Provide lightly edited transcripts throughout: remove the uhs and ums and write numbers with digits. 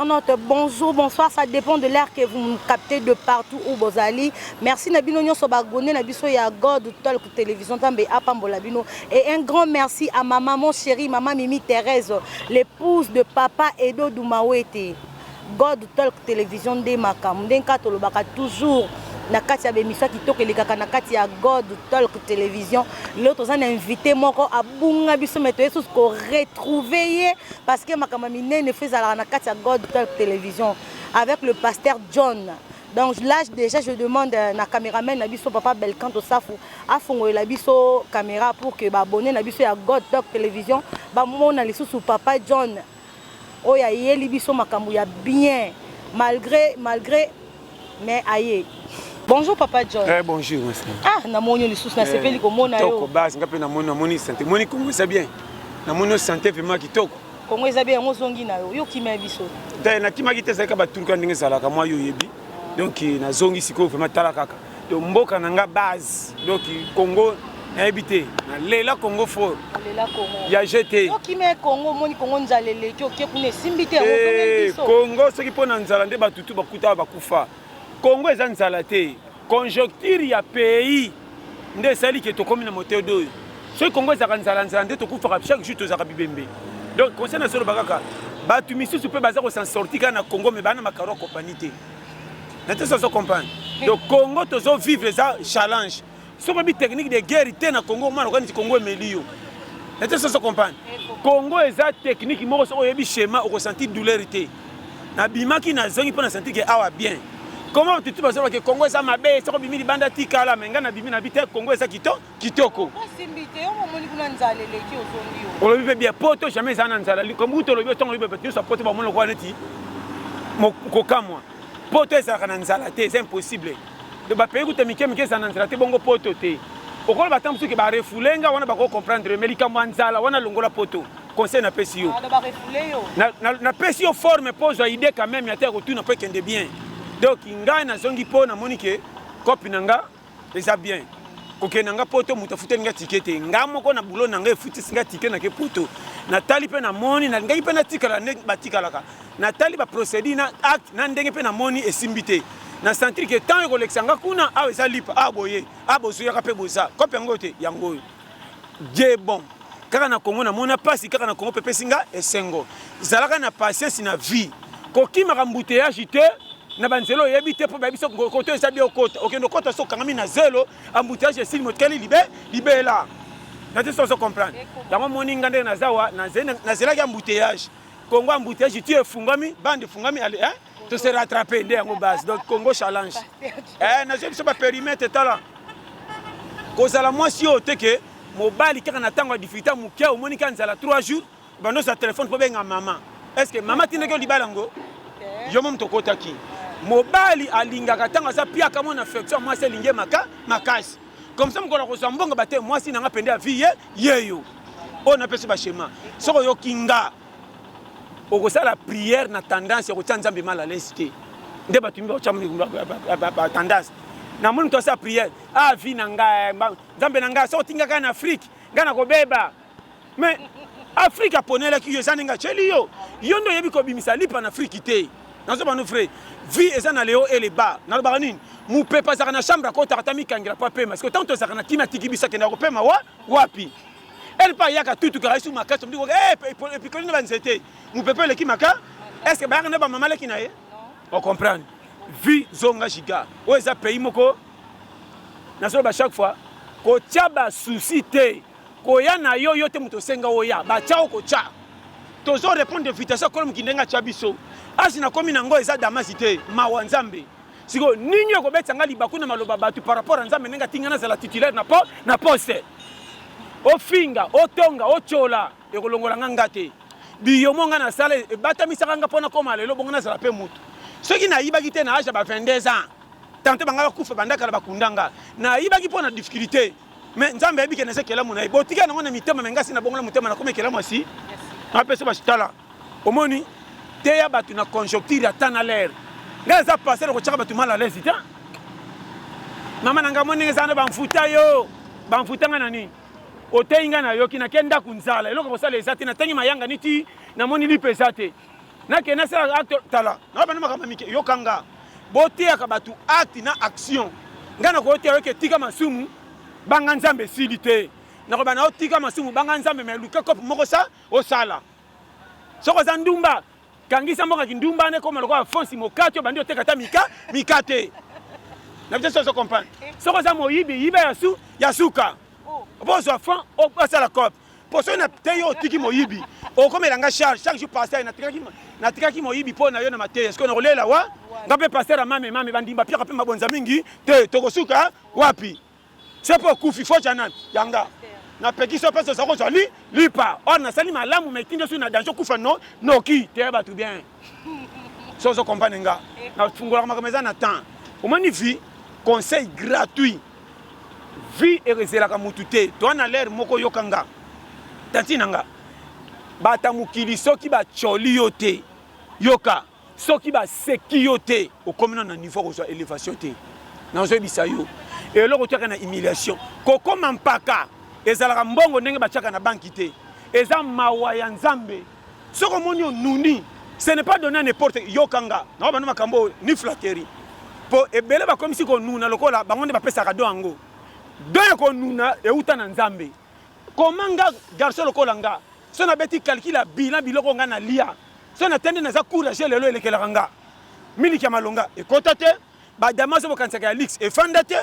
Internautes, bonjour, bonsoir, ça dépend de l'heure que vous nous captez de partout où vous allez. Merci na bino nyonso ba abonné na biso ya God Talk Télévision Nzambe apambola bino. Et un grand merci à ma maman chérie, maman Mimi Thérèse, l'épouse de papa Edo Dumawete. God Talk Télévision nde makambo ndenge kaka tolobaka toujours na kati ya bemission kitoko elekaka na kati ya God Talk Télévision. Lelo toza na invité moko abunga biso mais toye susu koretrouve ye parce que makambo ya minene fo ezalaka na kati ya God Talk Télévision avec le pasteur John. Donc là déjà je demande na caméraman na biso papa Belcanto Safu afongolela biso caméra pour que baabonné na biso ya God Talk Télévision bamona lisusu papa John oyo ayeli biso makambo ya bien malgré mais aye. Bonjour papa John. Eh, bonjour merci. Ah, namoni yo lisusu, nasepeli komona yo. Kitoko base nga mpe namoni santé, moni Kongo eza bien, namoni yo santé vraiment kitoko. Kongo eza bien, yango ozongi na yo, yo okima ya biso. Te, nakimaki te, ezalaki baturuka ndenge ezalaka mwa yo oyebi. Donc nazongi sikoyo vraiment, tala kaka donc mboka na nga base, donc Congo nayebi te, nalela Congo fort. Olela Kongo. Ya jete. Okima ya Kongo, omoni Kongo nzala eleki, oke kuna esimbi te, yango ozongeli biso. Congo soki mpo na nzala nde batutu bakuta bakufa. Congo eza nzala te, conjoncture ya pays nde esali ke tokómi na motedo oyo. Soki Congo ezalaka nzala nzala nde tokufaka chaque jour, tozalaka bibembe. Donc conseil nazoloba kaka, bato misusu mpe baza kosan sorti kaka na Congo, mais baa na makaro ya compagnie te na te sozo comprendre. Donc Congo tozovivre eza challenge. Soki oyebi technique de guerre te na Congo, omwana okanisi Congo emeli yo na te sozo comprendre. Congo eza technique moko, soki oyebi schéma okosentir douleur te. Nabimaki, nazongi mpo na sentir ke awa bien. Comment tutu bazoloba ke Congo eza mabe, soki obimi libanda tikala, mais ngai nabimi na bi te, Congo eza kitoko. Osimbi te, yo omoni kuna nzala eleki, ozongi yo. Olobi mpe bien, poto jamais eza na nzala. Likambo kutu olobi, ntango olobi bato nyonso ya poto bamoni lokola neti kokamwa. Poto ezalaka na nzala te, eza impossible. Donc bapays kuta mike mike ezala na nzala te, bongo poto te. Okoloba ata mosuki barefouler nga wana, bakocomprendre, mais likambo ya nzala wana, longola poto. Conseil napesi yo. Ah, barefouler yo. Napesi yo forme mpo ozwa idée quand même ya te ya kotuna mpo ekende bien. Donc ngai nazongi mpo namoni ke cope na nga eza bien. Kokende na nga poto, moto afuteli nga ticket te, nga moko na bulo na ngai efutisi nga ticket. Nake poto, natali mpe namoni, nalingaki mpe natikala nde batikalaka. Natali baprocédure na acte na ndenge mpe namoni esimbi te. Na sentir ke temps ekolekisa nga kuna awa eza lipa awa boye awa bozoyaka mpe boza kope yango te, yango oyo Dieu bon. Kaka na Congo namona mpasi, kaka na Congo mpe epesi nga esengo. Zalaka na patience na vie, kokimaka embouteillage te na banzela oyebi te, mpo bayebi so koto eza bi okota, okende okota so okangami na zelo, embouteillage esili, motikali libe libela na te. So ozo comprendre yango, moni nga ndenge naza wa, nazelaki embouteillage Congo, embouteillage ti efungwami, bande efungwami, ale hein, to se rattraper nde yango base. Donc Congo challenge, eh, nazwi biso bapérimètre. Tala, kozala mwasi oyo te ke mobali kaka na ntango ya difficulté moke, omoni ka nzala 3 jours, bando ozwa telefone mpo benga mama. Est ce que mama atindaki yo libala yango? Yo mo moto okotaki. Mobali alingaka ntango aza piaka mona affection ya mwasi, alingi ye maka makasi comme ça. Mokolo akozwa mbongo bate mwasi nanga pende ya vie ye yeyo oyo napesi baschéma. Soki oyoki nga, okosala prière na tendance ya kotia Nzambe mal à l'aise te. Nde bato mingi bakotia batendance. Namoni moto asala prière: ah, vie na ngai, Nzambe na ngai, soki otingaka na Afrique, ngai nakobeba. Mais Afrique aponelaki yo, eza ndenge atyeli yo. Yo nde oyebi kobimisa lipa na Afrique te. Nazoba no vrai vie eza na leo ele ba. Nalobaka nini? Mopepe azalaka na chambre, akotaka ata mikangela po apema. Siko ntango tozalaka na kimi, atiki biso, akendaka kopema wa wapi? Ele mpe ayaka tutukaka esu makasi, epikoli na banzete, mopepe eleki maka. Est ce que bayaka nde bamama leki na ye? Ocomprendre vie zonga giga oyo eza pays moko. Nazoloba chaque fois, kotia basusi te. Koya na yo, yo te moto osenga oya, batya o kotya. Tozo répondre invitation kolo mokili ndenge atya biso. Asi nakomi nango eza damasi te, mawa Nzambe. Sikoyo nini okobetisa nga libaku na maloba bato par rapport ya Nzambe ndenge atinga nazala titulaire na poste? Ofinga, otonga, otyola, ekolongola nga nga te. Biyomo nga nasala ebatamisaka nga mpona koma lelo bongo nazala mpe motu. Soki nayibaki te na age ya ba 22 ans, tante banga bakufa bandakala bakunda nga. Nayibaki mpo na difficulté, mais Nzambe ayebi ke naza ekelamu na ye. Botika nango na mitema me ngasi na bongo na motema nakoma ekelamu. Asi apesa basitala omoni teya bato na conjoncture ata na l'air. Ngai eza passer kotyaka bato mal à l'aise te. Mama na ngai, mo ndenge eza na bamfuta yo, bamfuta ngai na nini? Oteyi ngai, nayoki, nake ndako nzala, eloko kosala eza te. Natangi mayanga niti, namoni lipa eza te. Nakende nasala acte, tala naobanda makambo mike. Yoka nga, boteyaka bato acte na action. Ngai nakoteya yo ke tika masumu, banga Nzambe, esili te. Nakoba na yo tika masumu, banga Nzambe, mais luka kope moko sa osala. Soki oza ndumba, kangisa mboka kindumba wana ekoma lokola fonsi mokati obandi oteka ata mika mikate na biso. Ozo comprendre? Soki oza moyibi, yiba ya su ya suka po ozwa franc, osala cope. Po soki na te yo otiki moyibi, okomela nga charge chaque jour. Pasteur, natikaki moyibi mpo na yo na mateya. Sikoyo nakolela wa nga mpe pasteur ya mame mame bandimba piaka mpe mabonza mingi te. Tokosuka wapi? Se mpo okufi fo ja nani yanga napekisi yo mpasi oza kozwa li lipa or nasali malamu, mais tindi osuki na danger, okufa no noki te. Bato bien so ozo comprendre nga, nafungolaka makambo eza na temps. Omoni vie, conseil gratuit, vie ezelaka mutu te. Toa na lere moko, yoka nga, tanti na nga, bata mokili soki bacoli yo te, yoka, soki baseki yo te, okomi nano na niveau kozwa élévation te. Nazoyebisa yo eloko tiaka na humiliation. Kokoma mpaka ezalaka mbongo ndenge batiaka na banki te, eza mawa ya Nzambe. Soki omoni onuni, ce n'est pas donné à n'importe. Yoka nga, na bana makambo ni flatterie, po ebele bakomisi konuna lokola bango nde bapesaka don. Yango don ya konuna euta na Nzambe. Koma nga garçon lokola nga, so nabeti calcul ya bilan, biloko nga nalia, so natende naza courage lelo, elekelaka nga miliki ya malonga ekota te, badama so bokanisaka ya luxe efanda te.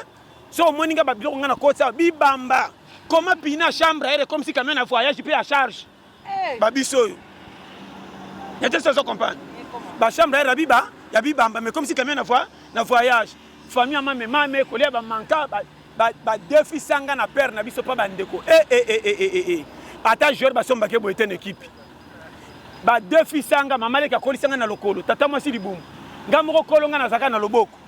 So omoni nga, babiloko nga nakotisa bibamba koma pina chambre ere comme si camion na voyage mpe ya charge babiso oyo nete. So ozo comprendre, bachambre ere ya bibamba, mais comme si camion na voyage. Famille ya mame mame kolia bamanka, badefisanga na père na biso mpa bandeko. E, e, e, e, e, e. Ata joueur basombaki boye te na équipe. Badefisanga mama leki, akolisanga na lokolo, tata mwasi libumu, nga moko kolo nga nazalaka na loboko.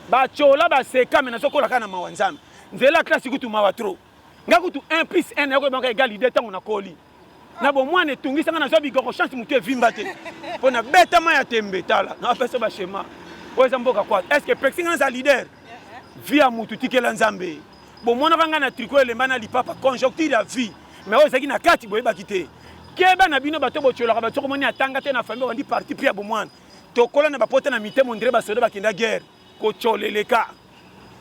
Batyola, baseka, mais nazokola kaka na mawa Nzambe. Nzela classe kutu mawa trop. Nga kutu 1 plus 1 nayokoyebaka égal 2 ntango nakoli na bomwana. Etungisanga, nazwa bigoko, chance motu evimba te mpo na betama ya tembe. Tala, napesa baschéma oyo eza mboka kwa. Est ce que epekisi nga naza leader? Vie ya mutu tikela Nzambe. Bomonaka ngai na tricot elemba na lipapa, conjoncture ya vie, mais oyo ezalaki na kati boyebaki te. Keba na bino bato botyolaka bato. Soki omoni atanga te na famille, bandi parti pris ya bomwana. Tokola na bapota na mitema, ondire basoda bakenda guerre. Kotyoleleka,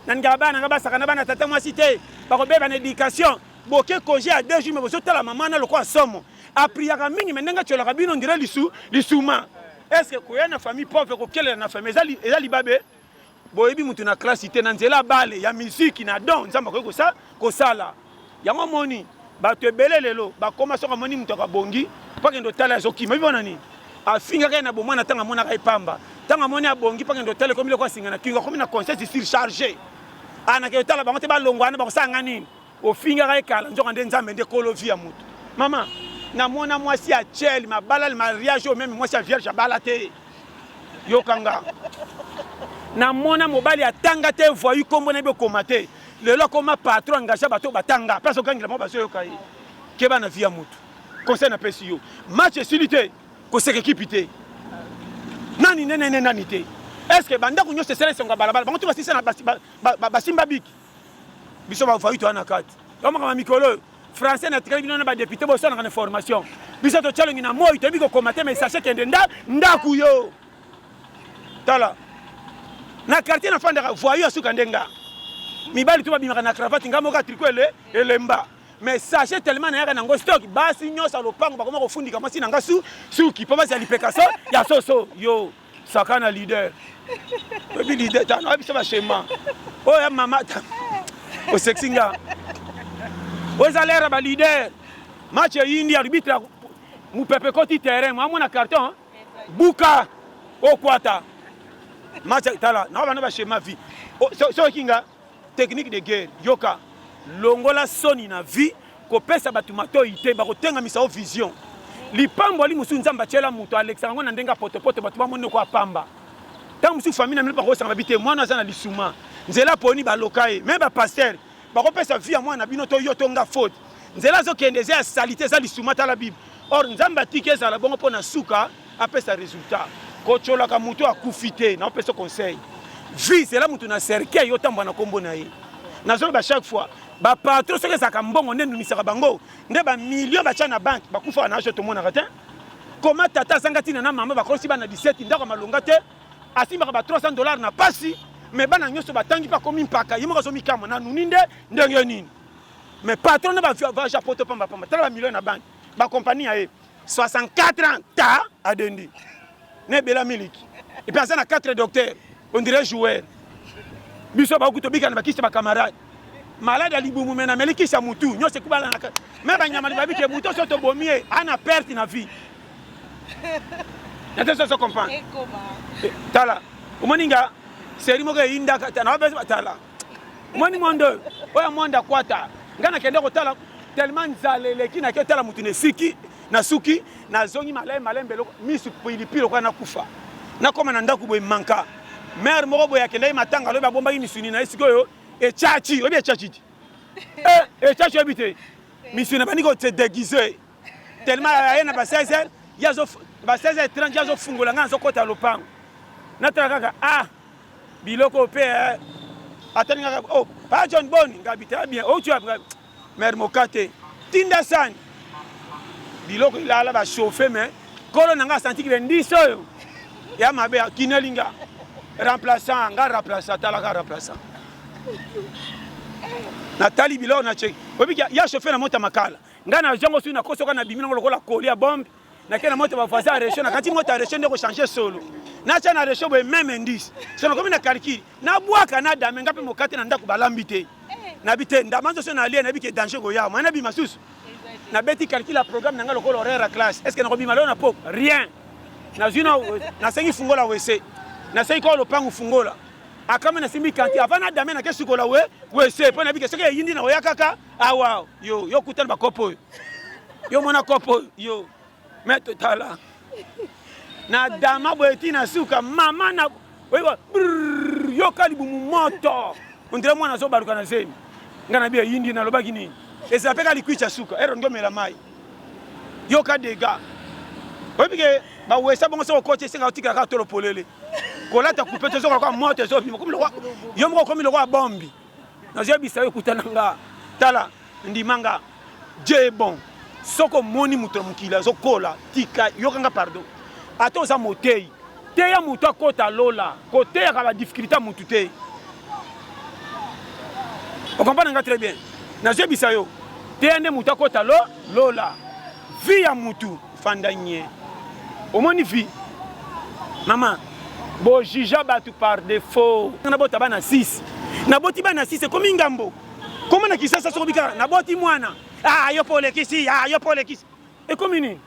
nalingaka bana nga basaka na bana tata mwasi te, bakobeba na éducation. Boke congé ya 2 jours, mais bozotala mama na lokola somo, apriaka mingi, mais ndenge atyolaka bino ndire lisu lisuma. Est ce que koya na famille pauvre, kokelela na famille eza libabe? Boyebi mutu na classe te, na nzela bale ya miziki na don Nzambe akoki kosala yango. Moni bato ebele lelo bakoma, soki amoni moto akabongi mpo akende otala, azokima. Bibona nini? Afingaka ye na bomwana. Ntango amonaka ye pamba, ntango amoni abongi, mpo akende otala, ekomi loko asinga na kingo, akomi na conscience surchargé. Anake otala bango te, balongwa wana, bakosala nga nini? Ofingaka ye kala, nzoka nde Nzambe nde kolo vie ya motu. Mama, namona mwasi ya chel mabala, mariage oyo même mwasi ya vierge abala te. Yokanga, namona mobali atanga te, voyu, nkombo na ye bokoma te, lelo akoma patron, engage bato batanga mpe azogangela bango, bazoyoka ye. Keba na vie ya motu. Conseil napesi yo, match esili te, koseka ekipi te, nani nenene nani te. Est ce que bandako nyonso esala esonga balabala, bango to basisa basimba biki? Biso bavoyu toya na kati yo makambo mikolo oyo. Français natikali bino na badéputé, bosalaka na formation. Biso totya na moi, toyebi kokoma te, mais sachet kende nda ndako yo. Tala, na quartier nafandaka, voyu asuka nde nga. Mibali to babimaka na cravate, nga moko tricot ele elemba, mais sachet tellement nayaka nango stock, basi nyonso ya lopango bakoma kofundika mwasi na nga su suki mpo basi ya lipeka so ya soso. Yo saka na leader, oyebi leader tano, oyebi biso baschéma oyo ya mama osexi nga. Oyo eza lere ya baleader. Match eyindi, arbitre mopepe ekoti terrain, mwamona carton buka okwata match. Tala, na bana baschéma vie soki nga technique de guerre. Yoka, longola soni na vie, kopesa bato matoi te, bakotengamisa yo vision. Lipamboli mosusu Nzambe atiela moto, alekisaka yango na ndenge ya potopoto, bato bamoni ko apamba. Ntango mosusu famille na bino bakosanga babi te, mwana aza na lisuma, nzela poni baloka ye. Mais bapasteur bakopesa vie ya mwana na bino to yo to nga faute. Nzela azokende eza ya saleté, eza lisuma. Tala Bible. Or Nzambe atiki ezala bongo mpo na suka apesa résultat. Kotyolaka moto akufi te. Naopesa conseil, vie zela moto na cercueil, otambola na nkombo na ye. Nazoloba chaque fois, bapatron soki ezalaka mbongo nde enumisaka bango, nde bamillion batya na banque, bakufaka na age tomonaka te. Koma tata azanga ntina na mama bakolisi bana 17 ndako ya malonga te, asimbaka ba 300 dollars na pasi, mais bana nyonso batangi mpe akomi mpaka, ye moko azomikamwa nanuni nde ndenge nini. Mais patron na bavoyage ya poto pamba pamba, tala bamillion na banque, bacompagnie ya ye 64 ans ta adendi na ebela miliki, et puis aza na 4 docteur, on dirait joueur. Biso bakoki tobika na bakisi, bacamarade malade ya libumu, mais nameli kisi ya mutu nyonso ekubalanaka. Mais banyama babike mutu so tobomi ye ana perte na vie na te so comprendre. Tala, omoni nga série moko eyindaka tala, omoni monde oyo, monde akwata. Nga nakende kotala tellement nzala eleki, nake otala mutu na esiki na suki, nazongi malembe malembe, misu pilipili lokola nakufa. Nakóma na ndako boye, manka mare moko boye akendaki matanga, alobi abombaki misuni na ye. Sikoyo echachi, oyebi echachi ti echachi, oyebi te misuni abandi kose déguise tellement aye na ba 16 heures, ba 16 heures 30 ye azofungola, ngai nazokɔta lopango, natala kaka, ah, biloko mpe atali ngaka, oh, pa John, boni? Ngabi te bien, outi wapi? Mare moka te, tinda sani, biloko elala bachauffe. Mais kolo na nga asantiki bendisi oyo ya mabe, akineli nga remplaçant, nga remplaçant, talaka remplaçant. Natali biloko na cheki, oyebi ya chauffe na moto ya makala, ngai nazwango soki nakosoka, nabimi nango lokola koli ya bombe. Nake na moto bavoisin ya réchaud, nakati moto ya réchaud nde kochange solo, natya na réchaud boye, même indice. So nakomi na calcul, nabwaka na dame nga mpe mokate na ndako balambi te, nabi te ndama nzoso nalie, nayebi ke danger koya ma nabima susu. Nabeti calcul ya programme na ngai lokola horaire ya classe. Est ce que nakobima lelo na poko? Rien. Nazwi, nasengi fungola wese, nasengi kaka lopangu fungola akame, nasimbi kanti avant na dame, nake sukola we wese mpo nayebi ke soki eyindi na koya kaka awa. Yo yo kutana bakopo oyo, yo mona kopo oyo yo me totala na dama boye ti na suka mama na oyeba yoka libumu moto, ondire mwana azobaluka na zemi. Ngai na bi eyindi, nalobaki nini? Ezala mpe ka likwicha suka ero ngi omela mai, yoka dega. Oyebi ke bawesa bongo, soki okoti esenga otikala kaka tolo polele, kolata coupe tozoka lokola moto ezobima, yo moko okomi lokola bombi. Nazoyebisa yo, ekutana nga, tala, ndima nga, Dieu est bon. Soki omoni moto na mokili azokola, tika, yokanga pardon. Ata oza motei, teya moto akota lola, koteyaka badifficulté ya motu te. Okomprendre nga très bien. Nazoyebisa yo, teya nde moto akota lo lola. Vie ya mutu, fanda nye. Omoni vie, mama, bojuger bato par défaut. Nabota bana 6, naboti bana 6, ekomi ngambo. Koma na Kisasa, soko bikaka naboti mwana, ah, yo mpo olekisi, ah, yo mpo olekisi, ekomi nini?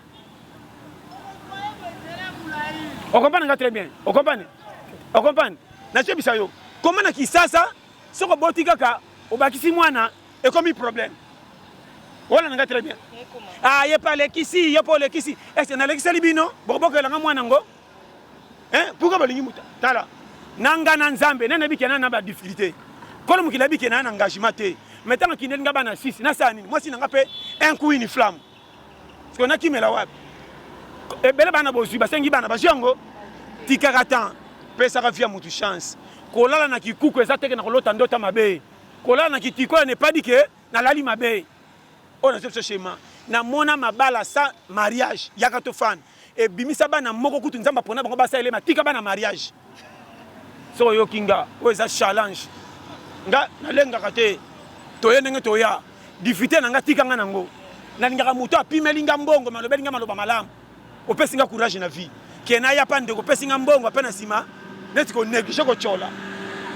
Okomprendre nga très bien, okomprendre, okomprendre. Nazoyebisa yo, koma na Kisasa, soki oboti kaka obakisi mwana, ekomi problème. Wana na nga très bien. Ah, ye mpe alekisi, ye mpo olekisi. Ese nalekiseli bino, bokobokelanga mwana ngo. Pourquoi bolingi muta? Tala, na nga na Nzambe nani nayebi ke na na badifficulté. Kolo mokili ayebi ke na na engagement te, mais ntango akindeli nga bana 6, nasala nini? Mwasi na nga mpe un coup une flamme, parce que nakimela wapi? Ebele bana bozwi, basengi bana bazwi yango. Tikaka temps, pesaka vie ya mutu chance. Kolala na kikuku eza teke na kolota ndota mabe. Kolala na kitikola nepadi ke nalali mabe. Oyo nazo biso schéma, namona mabala sa mariage yaka tofanda, ebimisa bana moko kutu Nzambe apona bango basalelema. Tika bana mariage. Soki oyoki nga, oyo eza challenge. Nga nalengaka te, toye ndenge toya. Difficulté na nga, tika nga nango. Nalingaka moto apimeli nga mbongo, malobeli nga maloba malamu, opesi nga courage na vie ke naya pa ndeko, opesi nga mbongo ape na nsima neti konéglige, kotyola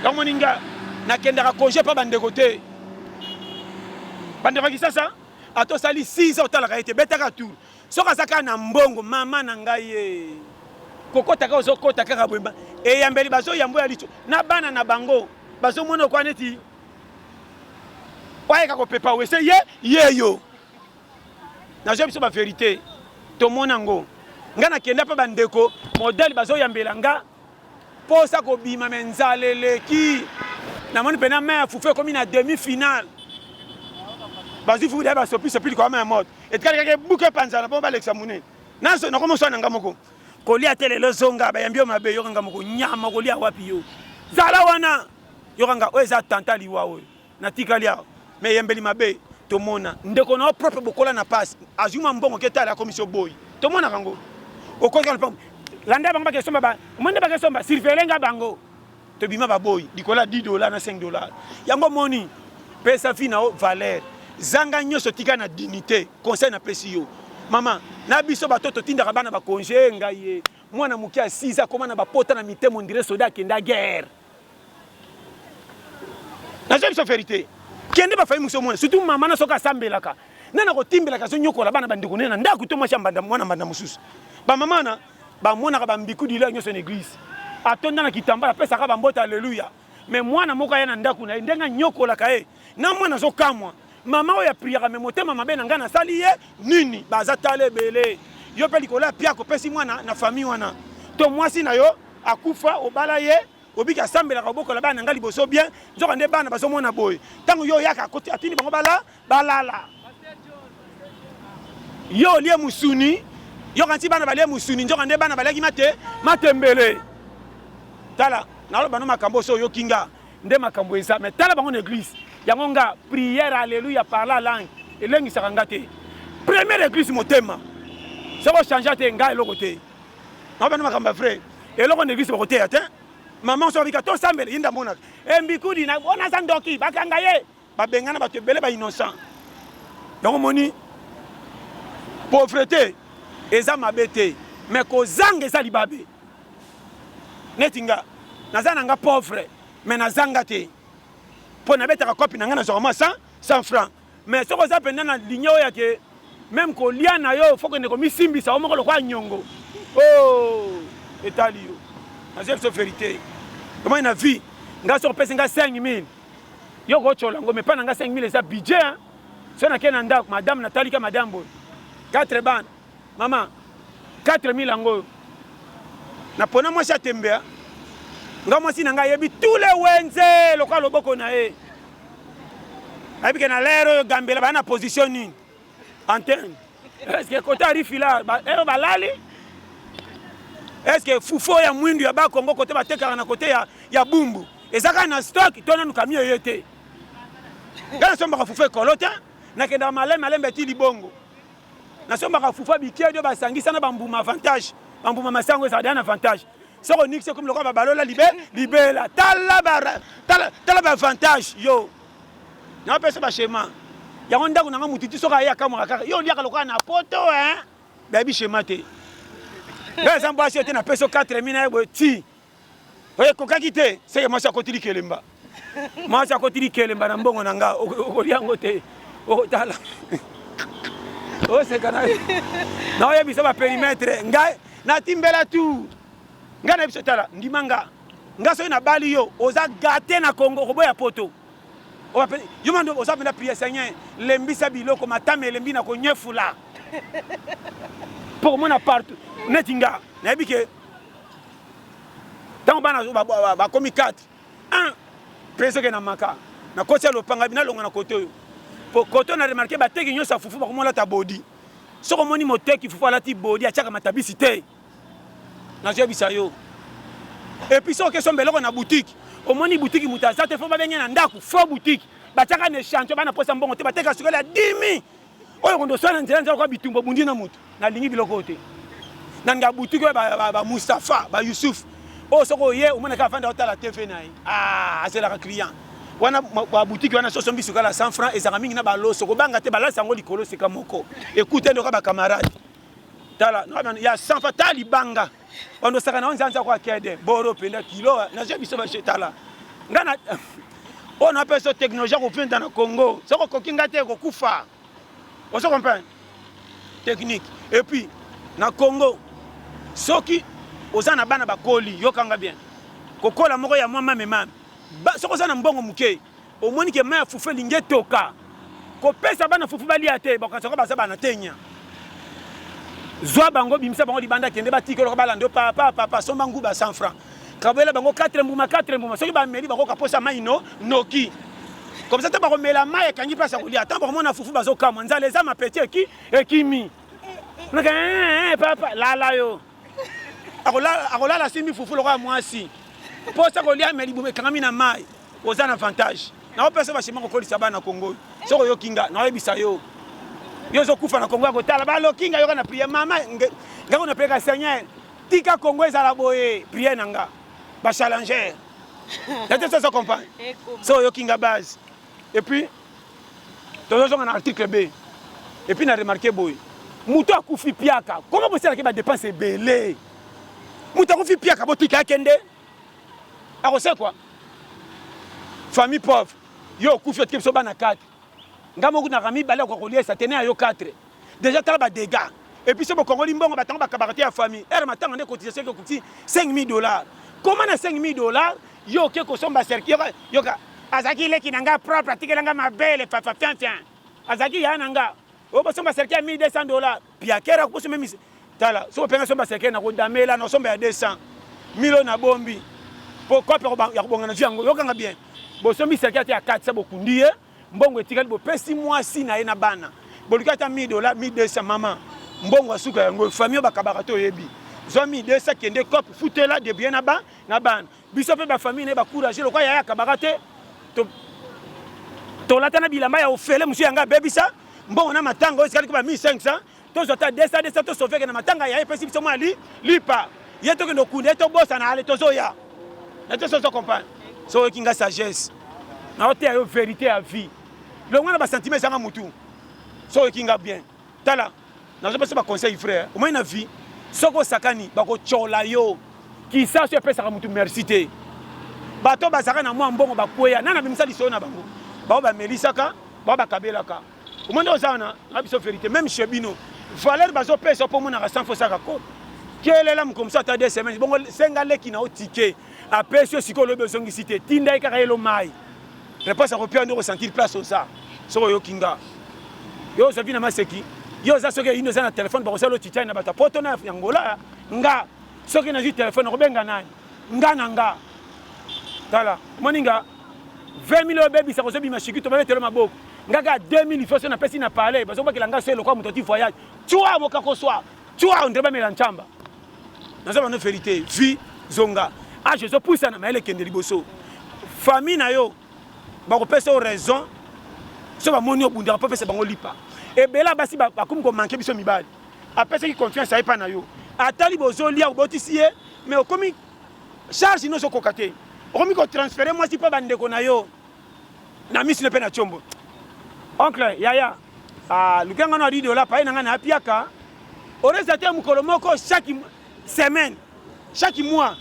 yango. Moni nga nakendaka congé mpa bandeko te. Bandeko ya Kisasa, ata osali 6 ans, otalaka ye te, betaka tour. Soki aza kaka na mbongo, mama na ngai ye kokota kaka, ozokota kaka boyemba eyambeli, bazoyambo ya liso na bana na bango, bazomona okwa neti oyeka kopepa wese ye ye yo. Nazwa biso bavérité, tomona yango. Ngai nakenda mpe bandeko modele bazoyambela nga mposa kobima, mais nzala eleki. Namoni mpena mai ya fufu ekomi na demi finale, bazwi fufu daye, basopi sopi likolo ya moto, etikali kaka ebuka, epanzana mpo balekisa monene. Nakomoswana nga moko kolia te. Lelo zonga, bayambi yo mabe, yoka nga moko, nyama kolia wapi? Yo zala wana, yoka nga, oyo eza tanta liwa oyo natikali awa. Mais eyembeli mabe, tomona ndeko na yo propre, bokola na pasi, azwi mwa mbongo ke tala akomisi oboyi, tomonaka yango. Okoki lopango. Landa bango bakesomba ba, omoni nde bakesomba, surveiller nga bango. Tobima baboyi likolo ya 10 dollars na 5 dollars. Yango moni pesa vie na yo valeur. Zanga nyonso tika na dignité. Conseil napesi yo. Mama, na biso bato totindaka bana ba congé ngai ye. Mwana moke ya 6 akoma na bapota na mitema on dirait soda akenda guerre. Nazo biso verité. Kende ba famille muso mona surtout mama na soka asambelaka. Nana kotimbelaka azonyokola bana bandeko ne na ndako to mwasi ya mbanda mwana mbanda mosusu. Ba mama na bamonaka ba mbiku dila nyonso na église. Atonda na kitambala apesaka ba mbote alléluia. Mais mwana moko aya na ndako na ye ndenge anyokolaka ye na mwana azokamwa. Mama oyo apriaka me motema mabe na ngai nasali ye nini? Baza tala ebele. Yo mpe likolo ya piako opesi mwana na famille wana. To mwasi na yo akufa obala ye obiki asambelaka obokola bana na ngai liboso bien nzoka nde bana bazomona boye ntango yo oyaka atindi bango bala balala yo olie musuni yoka nti bana balie musuni nzoka nde bana baliaki mate matembele tala naloba no makambo oso oyoki nga nde makambo eza mais tala bango na église yango nga prière alléluia par la langue elengisaka nga te première église motema soki ochange te nga eloko te naloba no makambo ya vrai eloko na église bakoteya te mama so abika tosambela ye nde amonaka embikudi wana aza ndoki bakanga ye babengana bato ebele ba innocent yango moni pauvreté eza mabe te mais kozanga eza libabe neti nga naza na nga pauvre mais nazanga te mpo nabetaka kopi na nga nazwaka mwa 100 100 francs mais soki oza mpenza na ligne oyo yake meme kolia na yo fo kende komisimbisa yo moko lokola nyongo oh, etali yo nazwi biso verité omoni na vie nga soki opesi nga 5000 yo kotyola yango mais mpa na nga 5000 eza budget hein? So nakei na ndako madame natalika madame boye 4 bana mama 4000 yango oyo napona mwasi atembea nga mwasi na ngai ayebi tous les wenze lokola loboko na ye ayebi ke na lere oyo gambela baya na position nini antenne est ce que kota arifila ero balali est ce que fufu oyo ya mwindu ya bakongo kote batekaka na kote ya, ya bumbu eza kaka na stock to nanu kamio ye te ngai nasombaka fufu ekolo te nakendaka malembe malembe ti libongo nasombaka fufu ya bikedi oyo basangisa na bambuma avantage bambuma masango ezala deya na avantage soki onikisi ekomi lokola babalola libe libela tala ba tala tala ba avantage yo napesa ba schéma yango ndako nanga mutu ti soki aye akamwaka kaka yo oliaka lokola na poto hein bayebi schéma te ngai eza mwasi yo te napesi yo 4000 na ye boye ti oyo ekokaki te seke mwasi akoti likelemba mwasi akoti likelemba na mbongo na nga okolia yango te okotala oseka na naoyebisa baperimetre ngai natimbela tu ngai na biso tala ndima nga nga soki nabali yo oza gate na Congo okoboya poto yo mando oza mpenza prier Seigneur lembisa biloko matama elembi na konyefula mpo komona partout neti nga nayebi ke ntango bana bakomi 4 1 mpe soki na maka nakoti ya lopanga nalonga na kote oyo po kote oyo na remarke bateki nyonso ya fufu bakomolata bodi soki omoni moteki fufu alati bodi atiaka matabisi te nazoyebisa yo epuis soki okesomba eloko na boutique omoni boutique moto aza te fo babenge na ndako fo boutique batiaka na echantillon bana posa mbongo te bateka sukali ya 10000 oyo kondo osala na nzela nzela kwa bitumba obundi na moto nalingi biloko oyo te nalinga boutique oyo bamustafa bayusuf oyo soki oye omonaka afanda otala tv na ye ah, azelaka client wana babutiki wana soso mbi sukala 100 francs ezalaka mingi na baloso kobanga te balalisa yango likolo sika moko ekute ndoka bacamarade tala ya 100 francs ta libanga bando osaka na yo nzanza kwa kede boro mpenza kilo nazwa biso bashe tala nga na oyo napesa technologie ya kovenda na congo soki okoki nga te kokufa ozo comprendre technique et puis na congo soki oza na bana bakoli yokanga bien kokola moko ya mwa mame mame soki oza na mbongo moke omoni ke mai ya fufu elingi etoka kopesa bana fufu balia te bakanisa ko baza bana tenya zwa bango bimisa bango libanda kende batika eloko balanda yo papa papa somba nguba 100 francs kaboyela bango 4 mbuma 4 mbuma soki bameli bakoka posa mai no noki comme ça te bakomela mai ekangi place ya kolia ntango bakomona fufu bazokamwa nzala eza mapeti eki ekimi eh, eh, eh, papa lala yo akolala asimbi fufu lokola mwasi mposa kolia me libumu ekangami na mai oza na avantage naopesa bashema kokolisa bana kongo soki oyoki nga naoyebisa yo Yo ozokufa na Congo ya kotala baloki nga yoka na prière mama nga ko na prière Seigneur tika Congo ezala boye prière na nga ba challenger na te ça comprendre so oyoki nga base et puis tozozonga na article B et puis na remarquer boye moto akufi piaka comment bosalaki ba dépense ebele moto akufi piaka botika akende akosekwa famille pauvre yo okufi otiki biso bana 4 nga moko naka mibale akoka koliesa te na yo 4 déjà tala ba dégâts et puis so bokongoli mbongo batango bakabaka te ya famille ere matanga nde cotisation eke okuti 5000 dollars. Koma na 5000 dollars yo oke kosomba cercueil? Yoka, yoka, azalaki leki na nga propre, atikela nga mabele fafa fianfian, azalaki ya na nga oyo bosomba cercueil ya 1200 dollars. Piakere akosomba misi. Tala, soki openga somba cercueil na kodamela na osomba ya 200 mille oyo nabombi po kope ya kobonga na zwi yango. Yokanga bien, bosombi cercueil ate ya 400, bokundi ye, mbongo etikali, bopesi mwasi na ye na bana, boluki ata 1000 dollars, 1200. Mama, mbongo asuka yango, famille oyo bakabaka te, oyebi, zwa 1200, kende cope, futela de bien na bana. Biso mpe bafamille na ye bacourage lokwa yaya akabaka te, tolata na bilamba ya ofele mosu yanga abebisa. Mbongo na matanga oyo esikali ko ba 1500, tozwa ata 200 200, tosoveke na matanga ya ye, epesi biso mwa lipa ye, tokende okunda ye, tobosana, ale tozoya na te. Sozo comprendre? So oyoki nga sagesse, naoteya yo vérité ya vie, longwa na basentiment ezanga mutu. So oyoki nga bien, tala, nazopesa baconseil frère. Omoi na vie, soki osakani, bakotyola yo. Kisaso epesaka mutu merci te. Bato bazalaka na mwa mbongo bakweya nani abimisa lisolo na bango, bao bamelisaka, bao bakabelaka. Omoi nde oza wana na biso vérité. Même chez bino, valeur bazopesa mpo omonaka sans fosaka ko kelela mokomoso ata 2 semaines. Bongo senga leki na yo tike, apesi yo. Sikoyo olobi ozongisi te, tinda ye kaka yelo mai, réponse akopia nde okosentir place oza. Soki oyoki nga, yo ozwa na maseki, yo oza soki eyindi, oza na telefone, bakosala otitai na bato ya poto na ya Ngola. Nga soki nazwi telefone, nakobenga nani? Nga na nga, tala, omoni nga 20 000 obebisa, kozobima shikito, babetelo maboko. Nga kaka 2 000 ifo so napesi na palais, bazobakela nga so elokwa moto ati voyage tua mokako swa tua ondre bamela ntsamba. Naza bano vérité vie zonga age ezopusana, mayele ekende liboso. Famille na yo bakopesa yo raison so bamoni obundaka mpo opesa bango lipa. Ebele basi bakomi komanke biso mibali. Apesaki confiance aye mpa na yo, atali bozolia, obotisi ye, mais okomi charge nyonso okoka te, okomi kotransfere mwasi mpo bandeko na yo na miso mpe na tiombo. Oncle, yaya, ah, luka nga na 10 dollars paye na nga na apiaka oreza te mokolo moko, chaque semaine, chaque mois,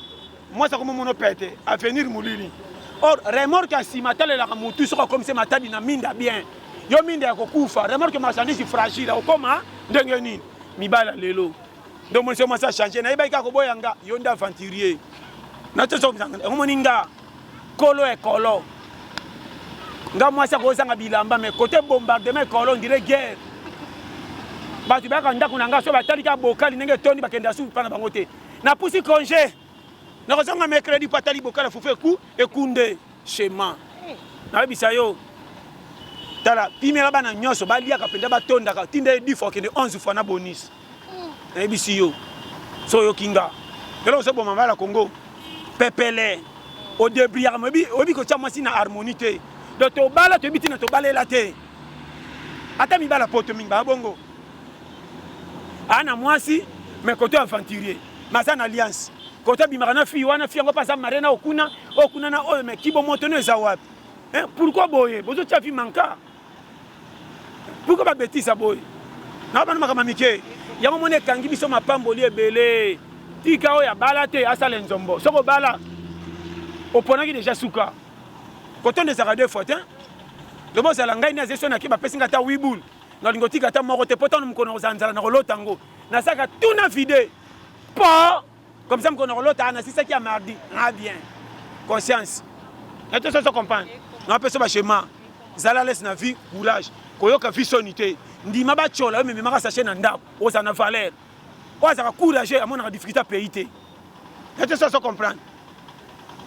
mwasi akomomono pete avenir molili. Or remorque ya nsima atalelaka motu soki akomisi matadi na minda bien, yo minda ya kokufa, remorque marchandise fragile, akokoma ndenge nini? Mibala lelo nde omoni so mwasi achange, nayebaki kaka koboya nga, yo nde aventurier. Omoni nga kolo ekolo, nga mwasi akozanga bilamba, mais côté bombardement ekolo, on dirait guerre. Bato bayaka ndako na nga, so batali kaka bokali ndenge etondi, bakende asusu mpa na bango te. Napusi congé, nakozonga mercredi, mpo atali bokala fufu eku ekunde schéma. Nayebisa yo, tala, pimela bana nyonso baliaka mpenza, batondaka, tinda ye 10 fois, okende 11 fois na bonus. Nayebisi yo, so oyoki nga, lelo ozoboma bala Congo pepele, odebriaka, oyebi kotia mwasi na harmonie te. Donc tobala, toyebi ntina tobalela te. Ata mibala poto mingi baya bongo, aa na mwasi, mais kote aventurier, mais aza na alliance, kote abimaka na fille wana, fille yango mpe aza marie na okuna okuna na oyo, mais kibomoto no eza wapi? Pourquoi boye bozotia vie manka? Pourquoi babetisa boye na bana? Makambo mike yango moni ekangi biso mapamboli ebele. Tika oyo abala te asala nzombo. Soki obala, oponaki deja suka kotonda, ezalaka deux fois te. Loba ozala ngai nde aza so nake, bapesi ngai ata wibul, nalingi otika ata moko te, po ntango mokolo nakozala nzala, nakolota yango, nasalaka tout na vide, po comme ça mokolo nakolota nasisaki ya mardi nga bien conscience na te. Soso comprendre, napesa baschéma, zala lese na vie, courage, koyoka vie soni te, ndima batyola yo, mememaka sachet na ndako, ozala na valeur. Oyo azalaka courage amonaka difficulté ya pays te. Na te, soso comprendre,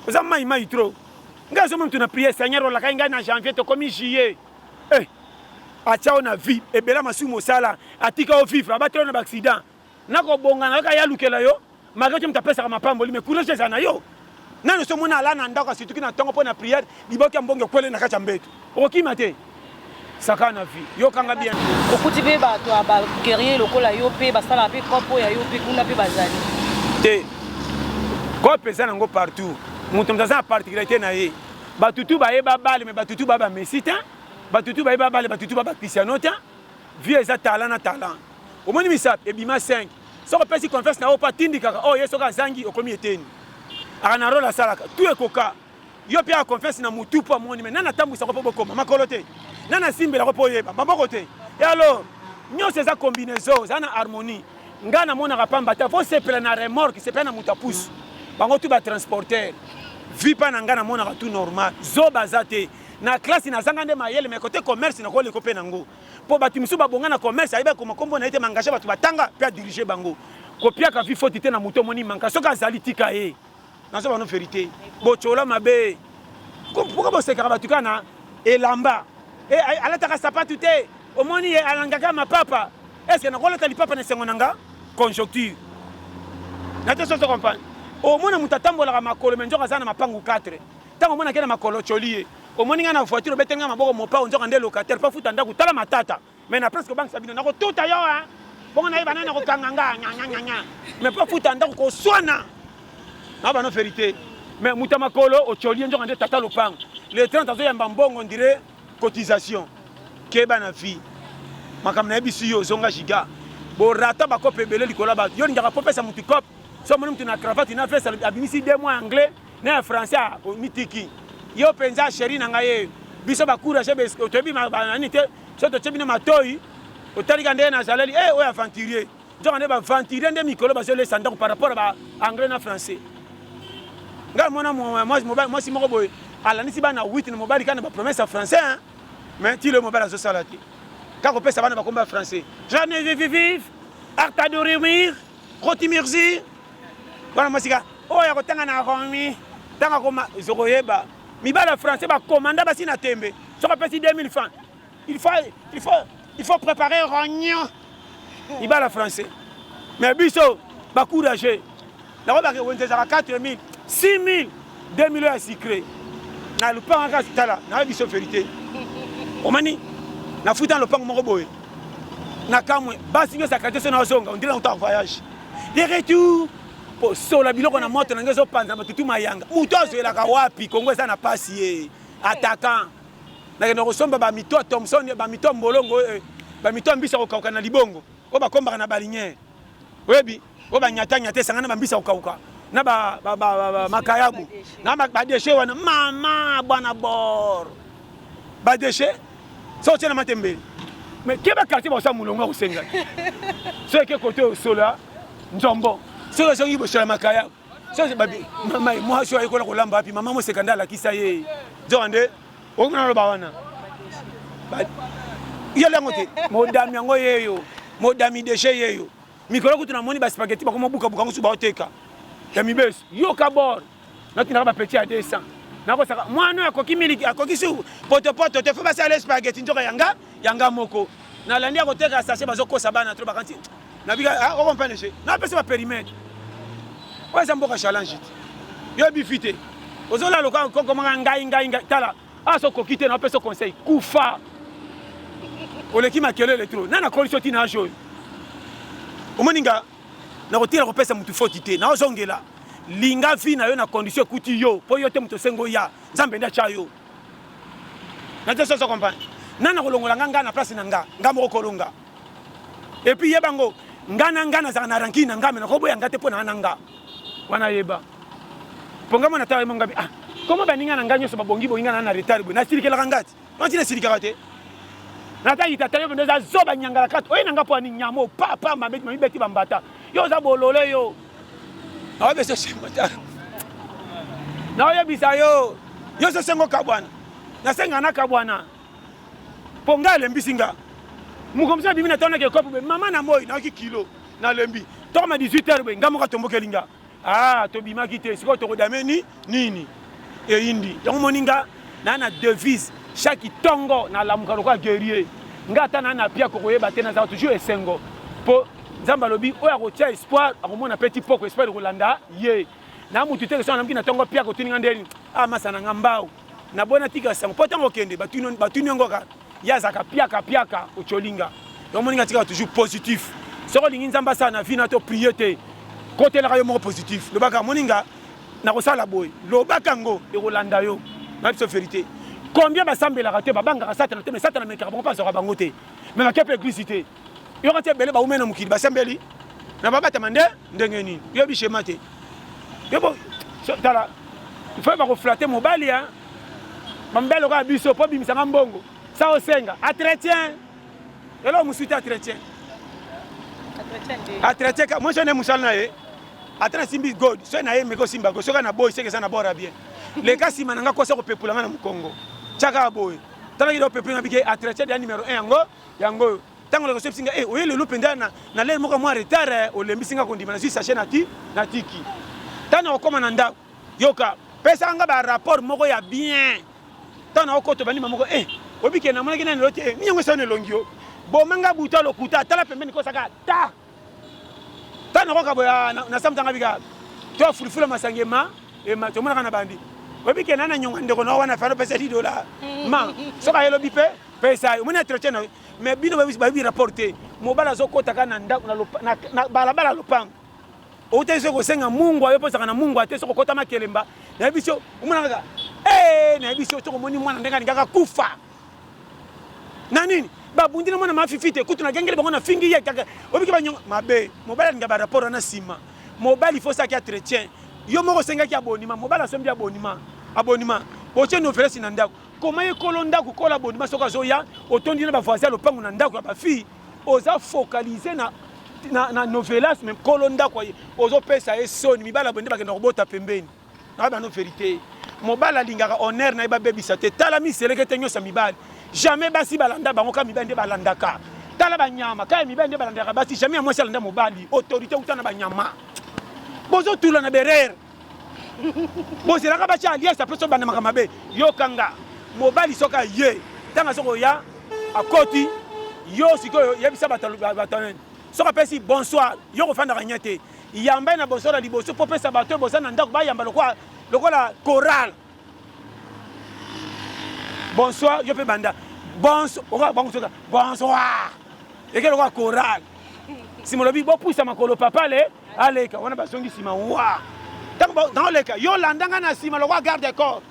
oza mai mai trop. Ngai azomona mutu na prière, Seigneur, olakai ngai na janvier, tokomi juillet. Eh, atia yo na vie ebela, masumu osala, atika yo vivre, abatela yo na baaccident, nakobonga na yoka ye, alukela yo malgré te. Moto apesaka mapamboli, mais courage ezala na yo nano. So omona ala na ndako, asituki na ntongo mpo na prière, liboki ya mbongo ekwele na kati ya mbeto, okokima te. Saka na vie. Yokanga bien. Okuti mpe bato ya ba guerrier lokola yo mpe basalaka mpe cope oyo ya yo mpe kuna mpe bazali. Te. Cope eza nango partout. Moto moto aza na particularité na ye. Bato tu bayeba bale mais bato tu ba ba Messi te. Bato tu bayeba bale bato tu ba ba Cristiano te. Vie eza talent na talent. Omoni misapi ebima 5. Soki opesi confiance na yo mpo atindikaka oyo oh, ye soki azangi okomi eteni. Aka na role asalaka. Tout ekoka. Yo pe a confiance na mutu po amoni mais nani atambwisa ko po bokoma makolo te nani asimbela ko po oyeba maboko te et alors nyonso eza combinaison eza na harmonie ngai namonaka pamba te fo sepela na remorque sepela na moto ya pusu bango tu ba transporteur vie pa na ngai namonaka tout normal zoba aza te na classe nazanga nde mayele mais kote commerce nakoleko mpe nango mpo bato misusu babonga na commerce ayebi akoma nkombo na ye te mangage bato batanga mpe adirige bango kopiaka vi foti te na moto omoni manka soki azali tika ye Nazo bano verite. Bochola mabe. Pourquoi bosekaka bato kaka na elamba? Eh, alataka sapatu te. Omoni ye alangaka mapapa. Est-ce que nakolata lipapa na esengo na nga? Conjoncture. Na te soso comprendre. Omona moto atambolaka makolo mais nzoka aza na mapangu 4. Ntango omona ke na makolo choli ye. Omoni nga na voiture obeteli nga maboko mopao nzoka nde locataire pa futa ndako tala matata. Mais na presque obangisa bino nakotuta yo hein. Bongo nayeba nani akokanga nga nya nya nya nya. Mais po futa ndako koswana. Na bano verite. Mais moto ya makolo ocolie nzoka nde tata lopango. Le 30 azoyamba mbongo on dirait cotisation. Keba na vie. Makambo nayebisi yo zonga giga. Borata bakope ebele likolo ya bato. Yo olingaka po pesa motu cope. So omoni motu na cravate na veste abimisi 2 mois anglais na ya français omitiki. Yo penza chérie na ngai ye. Biso ba courage toyebi nani te. So totie bino matoi otali ka ndenge nazaleli eh oyo aventurier. Nzoka nde baventurier nde mikolo bazolesa ndako par rapport ba anglais na français. Ngai mona mwasi moko boye alandisi bana 8 na mobali kaka na bapromesse ya français hein? Mais ti lelo mobali azosala te kaka kopesa bana bakomba ya français. Je ne vive vive arta dormir rotimirzi wana mwasi ka oyo akotanga na romi tanga koma ezokoyeba mibali ya français bakomanda basi na tembe soki apesi 2000 francs il faut préparer rognon mibali ya français. Mais biso bacourage nakobaka wenze ezalaka 4000 6000 2000 ya sucré na lopango kaka tala nayebi biso vérité. Omani nafuta na lopango moko boye na kamwe basi nyonso ya quartier so nazonga ondire nauta voyage de retour posola biloko na moto na ngai ezopanza batutu mayanga moto azwelaka wapi kongo eza na pasi ye attaquant nakenda kosomba bamito ya Thomson bamito ya mbolongo bamito ya mbisi ya kokauka na libongo oyo bakombaka na baliniere oyebi oyo banyatanyata esanga na bambisi ya kokauka na makayabu na badeshe wana mama bwana bor badeshe so otie na matembele mais keba quartier baosala molongo ya kosenga so eke kote osola nzombo soki ozongi bosola makayabu so mama mwasi oyo ayekola kolamba wapi mama moseka nde alakisa ye nzoka nde okomona loba wana yeli yango te modami yango yeyo modami deshe yeyo mikolo kutu namoni baspaghetti bakoma bukabuka yango su baoteka ya mibeso yoka bor natindaka bapeti ya 200 nakosaka mwana oyo akoki miliki akoki su potopoto te fo basala spaghetti nzoka yanga yanga moko nalandi ya koteka sachet bazokosa bana tro bakanti nabika okomprendre je napesa baperimetre oyo eza mboka challenge te yo bifi te ozolala lokola kokomaka ngai ngai ngai tala aso okoki te napesa conseil kufa oleki makelele tro nani akolisi otina age oyo omoni nga nakotila kopesa motu foti te naozongela linga vi na yo na condition ekuti yo mpo yo te moto osengo ya nzambe nde atya yo na te soso comprendre nani akolongola nga nga na place na nga nga moko kolonga et puis yeba ngo nga na nga nazalaka na rankine na nga me nakoboya nga te mpo na na nga wana yeba mpo nga mwana tala mongabi ah koma baninga na nga nyonso babongi bongi nga na na retard boye nasilikelaka nga ti nti nasilikelaka te nataki tata yo mpenza oza zoba nyangala kati oye na nga mpo ani nyama opapa mamibeti bambata yo oza bolole yo naoyebisa sengo tala naoyebisa yo yo so sengo kabwana nasenga na kabwana mpo ngai alembisi nga mokomisi abimi na ntango nake kopo boye mama na moi nayoki kilo nalembi tokoma 18 heures boye nga moko atombokeli nga ah tobimaki te sikoyo tokodame ni nini eyindi yango moni nga naa na devise chaque ntongo nalamuka lokola guerrier nga ata naa na pia kokoyeba te nazala toujours esengo mpo nzambe alobi oyo akotia espoir akomona mpe ti poko espoir ekolanda ye na mutu te keso nalamuki na ntongo pia kotuni nga ndeni ah masa na nga mbau naboyi natika sango mpo ntango okende batuni yango kaka. Ye azalaka piaka piaka otiolinga. Yango moninga atikaka toujours positif. Soki olingi Nzambe asala na vie na to prier te. Kotelaka yo moko positif. Lobaka moninga nakosala boye. Lobaka yango ekolanda yo. Na biso verite. Combien basambelaka te, babangaka Satana te, mais Satana amekaka bango mpe azwaka bango te. Mais bake mpe eglise te. Yoka te ebele baume na mokili basambeli na babatama nde ndenge nini? Yoyebi shema te. Yobo tala il faut bakoflate mobali ya bamibali lokola biso mpo bimisanga mbongo sa osenga entretien eloko mosusu te entretien entretien mwasi ne mosala na ye ata nasimbi god soki na ye meki osimba go soki na boyi seke eza na bord ya bien leka nsima na nga kosa kopepula nga na mokongo tiaka boye talaki do pepula nga bike entretien ya numero 1 yango yango oyo ntango leka soki nga eh oye lelo mpenza na na lere moko mwa retard eh, olembisi nga kondima nazwi sachet na ti na tiki ntango nakokoma na ndako yoka pesaka nga ba rapport moko ya bien ntango nakokota bandima moko eh obike namonaki nani lelo te eh, nini yango esali na elongi yo boma nga buta lokuta tala pembeni kosaka ta ntango nakoka boye ah, na samutanga bika to afulufula masanga ema ema tomonaka na bandi obike na na nyonga ndeko na wana fano pesa 10 dollars ma soki ayelobi mpe pesa omoni entretien na yo mais bino bayebi rapport te mobali azokota kaka na ndako na balabala lopango outaki soki kosenga mungwa yo mpo ozalaka na mungwa te soki okota makelemba nayebi so omona kaka eh, nayebi so soki omoni mwana ndenge alingaka kufa na nini babundi na mwana mafifi te kutu nagengeli bango nafingi ye kaka obiki banyonga mabe mobali alinga barapport wana nsima mobali fo osaki entretien yo moko osengaki abonima mobali asombi abonima abonima botie novelesi na ndako koma ye kolo ndako kola abonima soki azoya otondi na bavoisin ya lopango na ndako ya bafille oza focalise na, na, na novelas me kolo ndako ozopesa ye soni mibala boye nde bakenda kobota pembeni na bano verite mobali alingaka honneur na ye babebisa te tala miseleke te nyonso ya mibali jamais basi balanda bango kaka mibali nde balandaka tala banyama kaka mibali nde balandaka basi jamais ya mwasi alanda mobali autorité uta na banyama bozotula na berere bozelaka batya alias apres so bandamaka mabe yokanga mobali soki aye ntango aza koya akoti yo sikoyo yebisa bato nani soki apesi bonsoir yo kofandaka nye te yamba ye na bonsoir ya liboso mpo opesa bato oyo boza na ndako bayamba lokola lokola chorale bonsoir yo mpe banda bonsoir bonsoir eke lokola chorale nsima olobi bopusa makolo papa le aleka wana bazongi nsima wa ntango naoleka yo landa nga na nsima lokola garde corps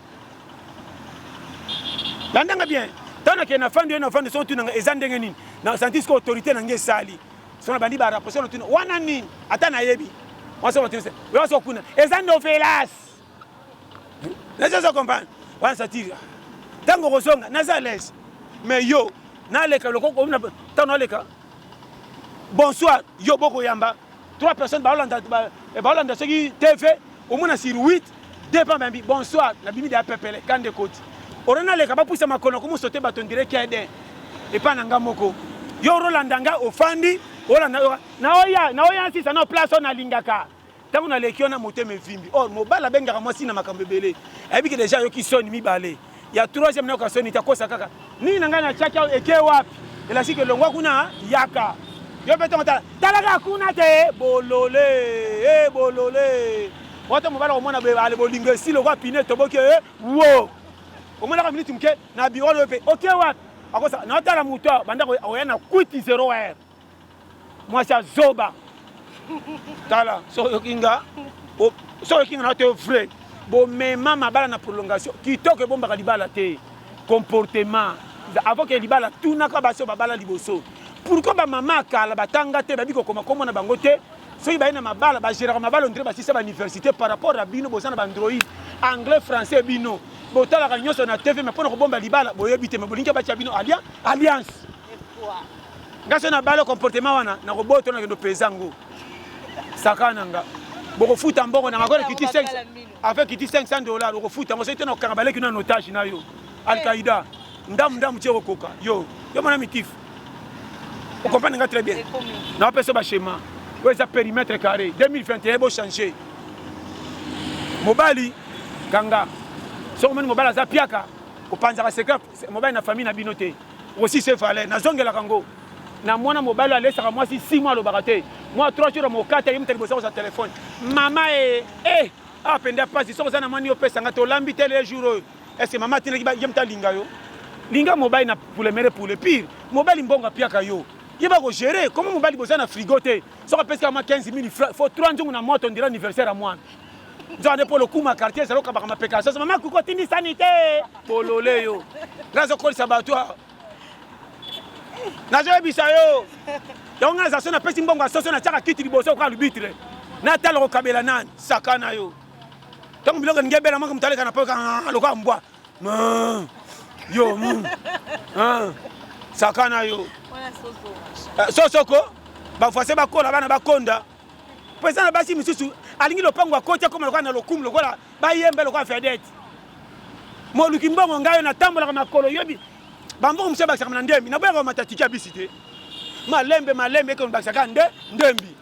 landa nga bien ntango nakende na fandi yo na fandi soki otuna nga eza ndenge nini na santi sikoyo autorité na nga esali so na bandi barapport so natuna wana nini ata nayebi wana so kuna eza novelas nazo comprendre wana satire ntango okozonga naza alaise mais yo naleka lokoko ntango naleka bonsoir yo bokoyamba trois personnes baolanda baolanda soki tv omona sur 8 deux pamba yambi bonsoir nabimi deya pepele kande ekoti ora naleka bapusa makolo nakomi sote bato ndire kede epai na nga moko yo orolanda nga ofandi olanda naoya naoya nsisa na place oyo nalingaka ntango naleki wana motema evimbi or mobali abengaka mwasi na makambo ebele ayebi ke deja ayoki soni mibale ya troisième nayoka soni te akosa kaka nini na ngai natiaki awa eke wapi elasi ke longwa kuna yaka yo mpe ntongo tala talaka kuna te bolole e bolole wata mobali akomona boye ale bolingo esi lokola pine etoboki e wo omonaka miniti moke na biro oyo mpe oke wapi akosa naotala moto banda oya na kwiti 0 heure mwasi ya zoba tala soki oyoki nga soki oyoki nga na te vrai bomema mabala na prolongation kitoko ebombaka libala te comportement avant ke libala tunaka basi oyo babala liboso pourquoi bamama ya kala batanga te bayebi kokoma kombo na bango te soki baye na mabala bageraka mabala ondire basisa bauniversité par rapport ya bino boza na baandroid anglais français bino botalaka nyonso na tv mais mpo na kobomba libala boyebi te mais bolingi batya bino alliance nga so na bala comportement wana nakoboto nakende opeza yango saka na nga bokofuta mbongo nanga kona kiti avec kiti 500 dollars okofuta yango soki te nakokanga baleki na notage na yo alkaïda ndamu ndamu tie okokoka yo yo mona mitif okomprendre nga très bien naopesa bashema oyo eza périmètre carré 2021 bochange mobali kanga soki omoni mobali aza piaka kopanzaka secret mobali na famille na bino te aussi se valeur nazongelaka ngo na mwana mobali alesaka mwasi 6 mois alobaka te mwa 3 jours mokata ye moto liboso akozwa telefone mama e e awa mpenza mpasi soki oza na mwa nini opesa nga tolambi te le jour oyo estce mama atindaki ye moto alinga yo Linga mobali na pour le meilleur, pour le pire. Mobali mbongo apiaka yo. Yeba ko gérer. Comment mobali boza na frigo te? Soki apesi kaka mwa 15 000 francs, faut 3 nzungu na moto, on dirait anniversaire ya mwana. Nzokande mpo lokumu ya quartier ezali okabaka mapeka ya soso. Mama kuku otindi sani te. Bolole yo. Nga nazokolisa bato awa. Nazoyebisa yo. Yango nga naza so napesi mbongo ya soso, natiaka kiti liboso lokola lubitre. Natala kokabela nani? Sakana yo. Ntango biloko elingi ebela moko moto aleka na po lokola mbwa. Yo sakana yo. Soso ko bavoisin bakola bana bakonda. Po eza na basi misusu alingi lopango akoti akoma lokola na lokumu lokola bayemba lokola vedette. Moluki mbongo ngai oyo natambolaka makolo yobi bambongo mosusu ebakisaka na ndembi naboyaka komata tiki ya bisi te malembe malembe eke bakisaka nde ndembi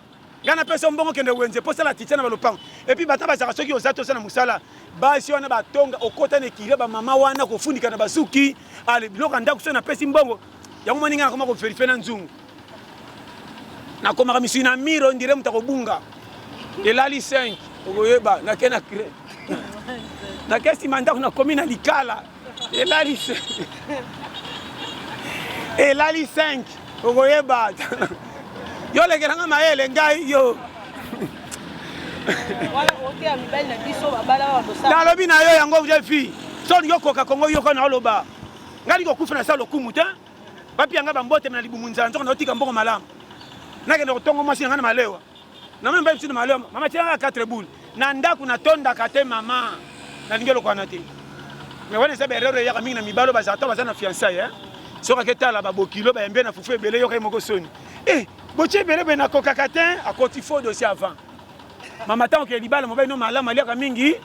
ngai napesa mbongo kende wenze mpo osala titia na balopango epuis bata bazalaka soki oza te oza na mosala basi wana batonga okota na ekiri bamama wana kofundika na basuki ale biloko ya ndako soki napesi mbongo yango moni ngai nakoma koverifie na nzungu nakomaka misui na mire ondire moto akobunga elali 5 okoyeba nake na cre nake nsima ndako nakomi na likala elali 5 elali 5 okoyeba yo olekelanga mayele ngai yo nalobi na yo yango je fille so olingi okoka kongo yoka na oloba ngai lingi okufa na sa lokumu te bapia ngai bambote na libumu nzala nzoka naotika mbongo malamu nakende kotongo mwasi na ngai na malewa na meme biso na malewa mama tia ngai 4 boule na ndako natondaka te mama nalingi eloko wana te mais wana eza baerreur eyaka mingi na mibalo bazala to baza na fiançaille eh? soki aketala babokilo bayambi na fufu ebele yoka ye moko soni eh, botie ebele boye nakokaka te akoti faux dossier avant mama ntango ke libala mobali no malamu aliaka mingi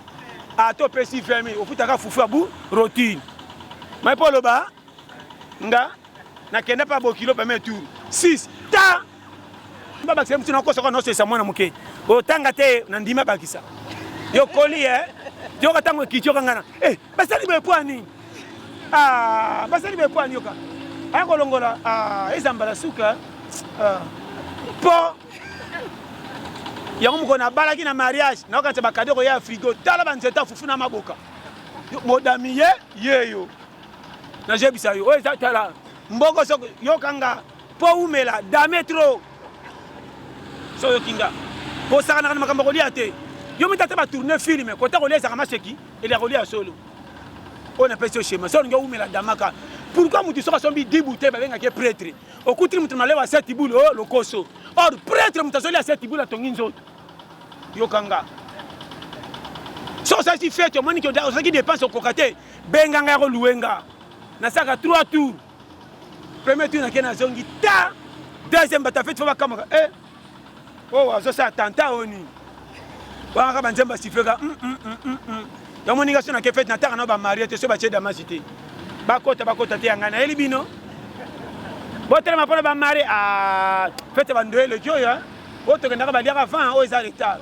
ata opesi 20 000 ofutaka fufu ya bu rotine mai mpo oloba nga nakenda mpa bokilo premier tour 6 ta babakisa mosu nakosa kaka naosesa mwana moke otanga te na ndima bakisa yo koli e yoka ntango ekiti yoka ngana e basali boye mpo nini ah, basali boye mpo ani yoka aya kolongola ah, eza mbala suka ah. mpo yango mokolo nabalaki na mariage naokanisa bakado koya ya frigo tala banzete ya fufu na maboka modami ye yeyo nazebisa yo oyo eza tala mboko soko yoka nga mpo umela dame trop so oyoki nga kosakanaka na makambo kolia te yo mita te batourne filme kota kolia ezaka maseki elia kolia solo oyo napesi yo shema so olingi oumela damaka pourquoi motu soki asombi 10 bouteille babengaki ye pretre okutini moto malewa 7 boule o lokoso or pretre moto azolia 7 boule atongi nzoto yoka nga so osalisi fete omoni ke ozalaki dépense okoka te benga nga ya koluwe nga nasalaka 3 tour premier tour nake nazongi ta deuxième bato ya fete fo bakamaka e oyo azosala tanta oyo nini wana kaka banzembo basifleka yango moninga so nake fete nataka na bamarie te so batie damasi te bakota bakota te ya ngai nayeli bino botelema mpona bamarie ah, fete bandoye eleki oyo oyo tokendaka baliaka avant oyo eza retard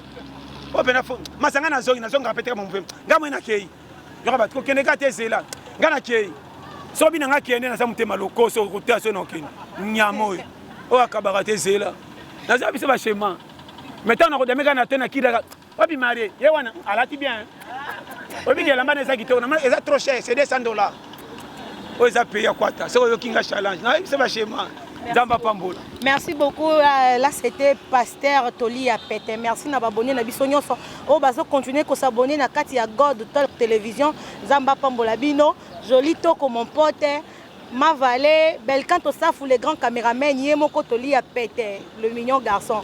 oyo mpena masanga nazongi nazongaka mpe teka momope ngai moi nakei yoka bato kokende ka te zela ngai nakei soki bina ngai kende naza motema lokoso koteya so na okende nyama oyo oyo akabaka te zela naza biso bashema mai ntango nakodame kaka na te nakilaka wapi marie ye wana alati bien oyebi ke elamba na eza kitoko eza trop cher c'est 200 dollars oyo eza pays ya kwata soki oyoki nga challenge nayebi biso bashema nzambe apambola. Merci beaucoup. Là, c'était Pasteur Toli ya Pete. Merci na abonné na biso nyonso. Oh, bazo continuer ko s'abonner na kati ya God Talk Télévision. Nzambe apambola bino. Joli Toko mon pote. Mavale, Belcanto Safou, le grand caméraman, Yemoko Toli ya Pete, le mignon garçon.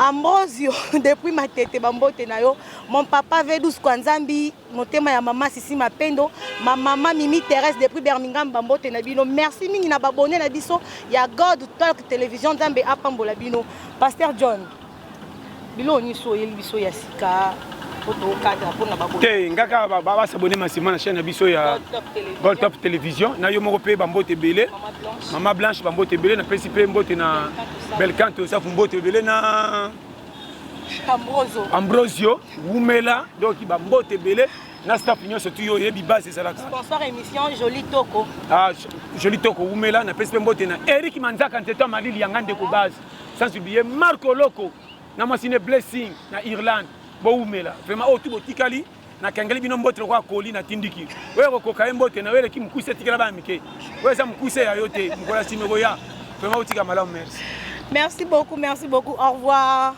Ambrosio, depuis Matete Bambote na yo. Mon papa V12 Kwanzambi, motema ya mama Sisi Mapendo, ma maman Mimi Thérèse depuis Birmingham Bambote na bino. Merci mingi na abonné na biso ya God Talk Télévision Nzambe apambola bino. Pasteur John, bilo nyonso oyeli biso ya sika po tokadra mpona babone. Te nga kaka basabone masima na chaîne na biso ya God Talk Télévision. Gold Top Télévision na yo moko mpe bambote ebele. Mama Blanche. Mama Blanche bambote ebele napesi mpe mbote na Belcanto Safu mbote ebele na Ambrosio. Ambrosio Wumela donc bambote ebele na staff nyonso tu yo oyebi base ezalaka. Sponsor émission Joli Toko. Ah, Joli Toko Wumela napesi mpe mbote na Eric Manzaka nzete ya malili yanga ndeko base sans oublier Marco Loko na mwasi ne Blessing na Irlande bowumela vraiment oyo tu botikali. Nakangeli bino mbote lokola koli natindiki. Oyo kokoka ye mbote na yo eleki mokuse, etikela bana mike. Oyo eza mokuse ya yo te, mokolo ya nsima ekoya. Vraiment otika malamu, merci. Merci beaucoup, merci beaucoup. Au revoir.